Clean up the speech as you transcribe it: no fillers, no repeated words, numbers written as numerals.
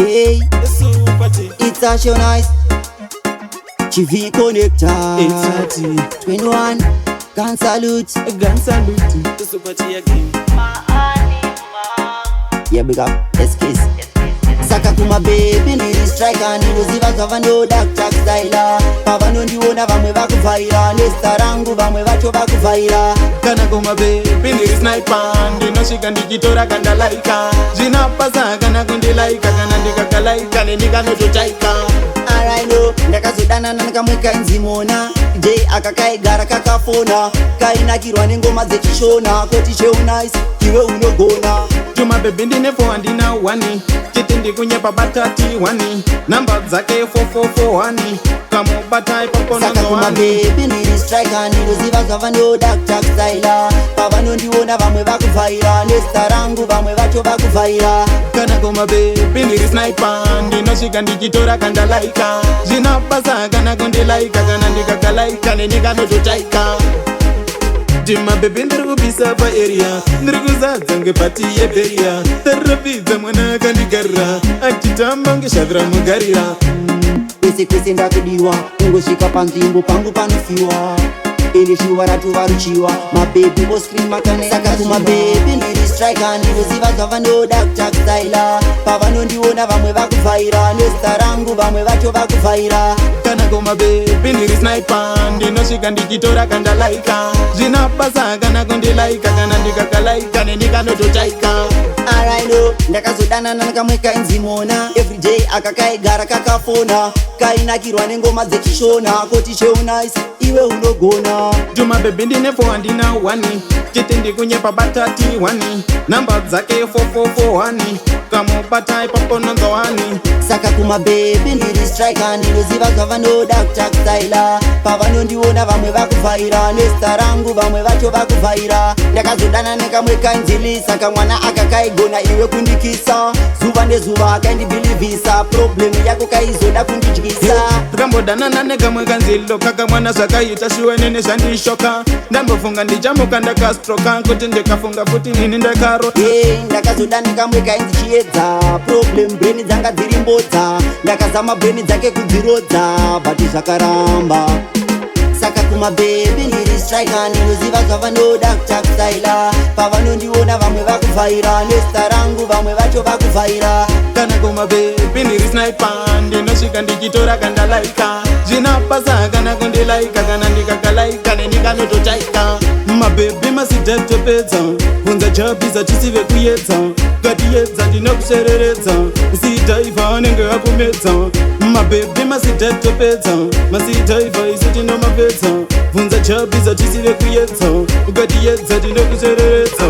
Hey, Super T. It's a show nice. TV connector. It's a T. 21. Gun salute. Gun salute. Super T again. Yeah, big up. SKs. Saka kuma baby ndiri striker, ndinoziva zvavanoda kuchakusaila. Pavanondiona vamwe vakuvhaira nezita rangu, vamwe vacho vakuvhaira. Kana kuma baby ndiri sniper, ndinosvika ndichitora kandalaika. Zvinapasa kana kundilaika, kana ndikakalaika nendikanototaika. Araino ndakazodanana nakamwe kainzimona j aka kaigara kakafona, kainakirwa nengoma dzechishona, koti cheunice iwe unogona. Tuma baby ndine 4, handina 1, chiti ndikunyepa batati 1, namba dzake 4441, kamubata ipapo. Saka kuma baby ndiri striker, ndinoziva zvavanoda kuchakusaila. Pavanondiona vamwe vakuvhaira nezita rangu, vamwe vacho vakuvhaira. Kana kuma baby ndiri sniper, ndinosvika ndichitora kandalaika. Zvinapasa kana kundilaika, kana ndikakalaika nendikanototaika. Tima baby ndiri kupisa paarea, ndiri kuzadza ngepati yeberia. Tarapidza mwana akandigarira, achitamba ngeshavira mugarira. Kwese kwese ndakudiwa, kungosvika panzvimbo pangu panofiwa, ende shuva ratova ruchiwa, mababy oscream. Saka kuma baby ndiri striker, ndinoziva zvavanoda kuchakusaila. Pavanondiona vamwe vakuvhaira nezita rangu, vamwe vacho vakuvhaira. Kana kuma baby ndiri sniper, ndinosvika ndichitora kandalaika. Zvinapasa kana kundilaika, kana ndikakalaika nendikanototaika. Araino ndakazodanana nakamwe kainzimona everyday aka kaigara kakafona, kainakirwa nengoma dzechishona, koti cheunice iwe unogona. Tuma baby ndine 4, handina 1, chiti ndikunyepa batati 1, namba dzake 4441, kamubata ipapo nonzo 1. Saka kuma baby ndiri striker, ndinoziva zvavanoda kuchakusaila. Pavanondiona vamwe vakuvhaira nezita rangu, vamwe vacho vakuvhaira. Ndakazodana nekamwe kainzilisa, kamwana aka kaigona iwe kundikisa, zuva nezuva kaindibhilivhisa, problem yako kaizoda kundidyisa. Takambodanana nekamwe kanzilo kakamwana, zvakaita shuwe nene zvandishoka. Ndambofunga ndichamuka ndakastroka, kuti ndikafunga futi nini ndakaro. Ye, ndakazoda nekamwe kainzi Chiedza, problem brain dzanga dziri mbodza. Ndakazama brain dzake kudzirodza, but zvakaramba. Saka kuma baby ndiri striker, ndinoziva zvavanoda kuchakusaila. Pavanondiona vamwe vakuvhaira nezita rangu, vamwe vacho vakuvhaira. Kana kuma baby ndiri sniper, ndinosvika ndichitora kandalaika. Zvinapasa kana kundilaika, kana ndikakalaika nendikanototaika. Mababy masidatopedza, bvunza jabhiza chisive kuyedza, katiyedza ndinokusereredza, sidhaivha anenge akumedza. Mababy masidatopedza, masidhaivha isu tinomapedza, bvunza jabhiza chisive kuyedza, ukatiyedza tinokusereredza.